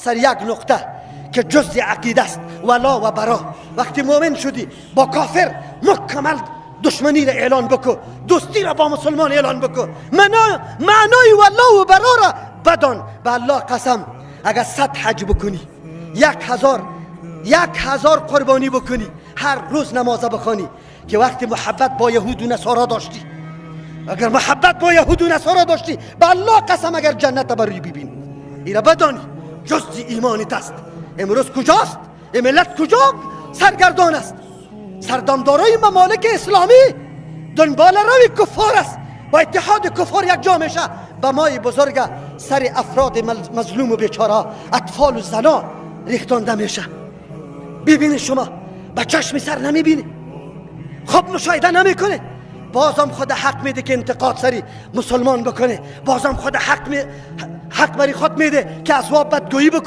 Сар як нуқта ки ҷузъи ақида аст, вало ва баро. Вақти мӯмин шудӣ, бо кофир мукаммал душманиро эълон бикун, дӯстиро бо мусулмон эълон бикун. Маънои вало ва бароро бидон. Ба Аллоҳ қасам, агар 100 ҳаҷ бикунӣ, 1000 1000 қурбонӣ бикунӣ, ҳар рӯз намоз бихонӣ, ки вақти муҳаббат бо яҳуду насоро доштӣ, агар муҳаббат бо яҳуду насоро доштӣ, ба Аллоҳ қасам, агар ҷаннатро бар рӯй бибинӣ. Ира бидонӣ, ҷузъи имонит аст. Имрӯз куҷост ин миллат? Куҷо саргардон аст? Сардамдорои мамолики исломӣ дунболи рави куффор аст, бо иттиҳоди куффор якҷо меша. Ба мои бузурга сари афроди мазлуму бечора, атфолу зано рехтонда меша. Бибинед, шумо ба чашми сар намебинед, хуб мушоҳида намекунед. Бозам худ ҳақ медиҳ, ки интиқод сари мусулмон бикунед. Бозам худ ҳақ бари худ медиҳ, ки аз во бадгӯӣ бикунед.